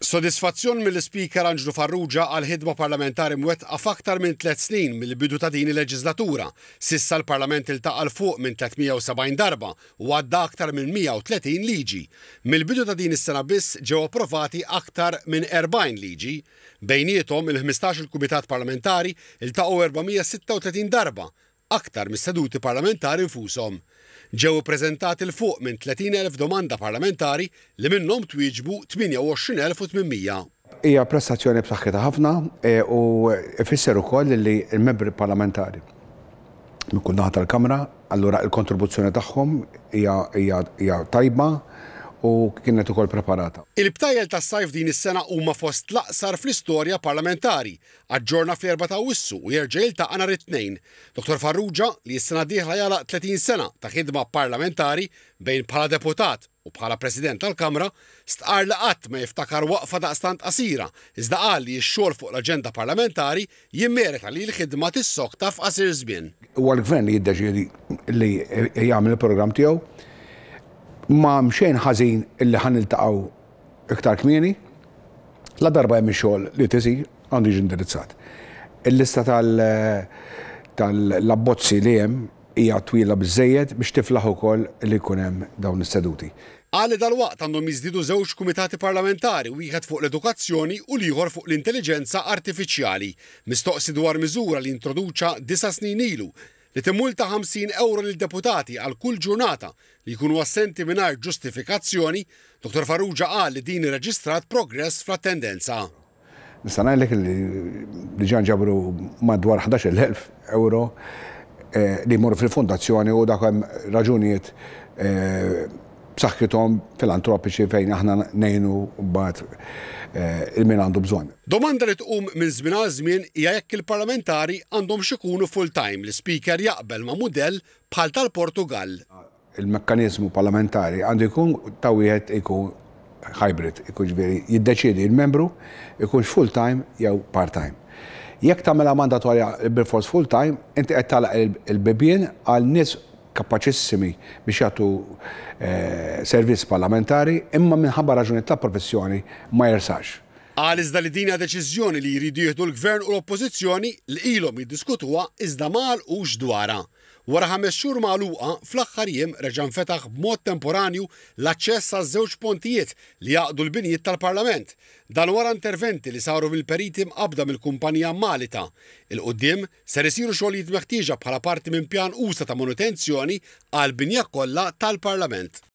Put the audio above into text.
Sodisfazzjon mill-Ispeaker Anġlu Farrugia għall-ħidma parlamentari mwettqa f'aktar minn tlett snin mill-bidu ta' din il-leġiżlatura. S'issa l-Parlament iltaqa' 'l fuq minn 370 darba u għadda aktar minn 130 liġi. Mill-bidu ta' din is-sena biss ġew approvati aktar minn 40 liġi. Bejniethom, il-ħmistax-il kumitat parlamentari ltaqgħu 436 darba, aktar mis-seduti parlamentari nfushom. Ġew ippreżentati 'l fuq minn 30,000 domanda parlamentari li minnhom twieġbu 28,800. Hija prestazzjoni b'saħħitha ħafna u ifisser ukoll li l-membri parlamentari minn kull naħa tal-Kamra, allura l-kontribuzzjoni tagħhom hija tajba u kienet ukoll preparata. Il-btajjel tas-sajf din is-sena huma fost l-aqsar fl-istorja parlamentari. Aġġorna fl-Erbgħa ta' Awwissu u jerġa' jiltaqa' nhar it-Tnejn. Dottor Farrugia, li s-sena d-dieħla jagħlaq 30 sena ta' ħidma parlamentari bejn bħala deputat u bħala President tal-Kamra, stqarr li qatt ma jiftakar waqfa daqstant qasira, iżda qal li x-xogħol fuq l-aġenda parlamentari jimmerita li l-ħidma tissokta f'qasir żmien. Huwa l-Gvern li jiddeċiedi li jagħmel il-programm tiegħu. Ma hemm xejn ħażin illi ħa niltaqgħu iktar kmieni. Ladarba hemm ix-xogħol li qed isir, għandu jiġi indirizzat. Il-lista tal-abbozzi li hemm hija twila biżżejjed biex tiflaħ ukoll li jkun hemm dawn is-seduti. Qal li dalwaqt għandhom jiżdiedu żewġ kumitati parlamentari, wieħed fuq l-edukazzjoni u l-ieħor fuq l-intelliġenza artifiċjali. Mistoqsi dwar miżura li introduċa disa' snin ilu, li timmulta 50 ewro lil deputati għal kull ġurnata li jkunu assenti mingħajr ġustifikazzjoni, Dottor Farrugia qal li din irreġistrat progress fl-attendenza. Nista' ngħidlek li diġà nġabru madwar 11,000 ewro li jmorru fil-fondazzjoni u dak hemm raġunijiet b'saħħithom filantropiċi fejn aħna ngħinu mbagħad il min għandu bżonn. Domanda li tqum minn żmien għal żmien hija jekk il-parlamentari għandhomx ikunu full-time, l-Ispeaker jaqbel ma' mudell bħal tal-Portugall. Il-mekkaniżmu parlamentari għandu jkun ta' wieħed ikun hybrid, ikun ġifieri jiddeċiedi l-membru ikunx full time jew part time. Jekk tagħmilha mandatorja bilfors full time, inti qed tagħlaq il-bibien għal nies kapaċissimi biex jagħtu servizz parlamentari imma minħabba raġunijiet ta' professjoni ma jersax. Qal iżda li din hija deċiżjoni li jridu jieħdu l-Gvern u l-Oppożizzjoni li ilhom jiddiskutuha iżda ma għalqux dwarha. Wara ħames xhur magħluqa, fl-aħħar jiem reġa' nfetaħ b'mod temporanju l-aċċess għaż-żewġ pontijiet li jgħaqqdu l-binjiet tal-Parlament. Dan wara interventi li saru mill-periti mqabbda mill-kumpanija Malita. Il quddiem, ser isiru xogħlijiet meħtieġa bħala parti minn pjan usa' ta' manutenzjoni għall-binja kollha tal-Parlament.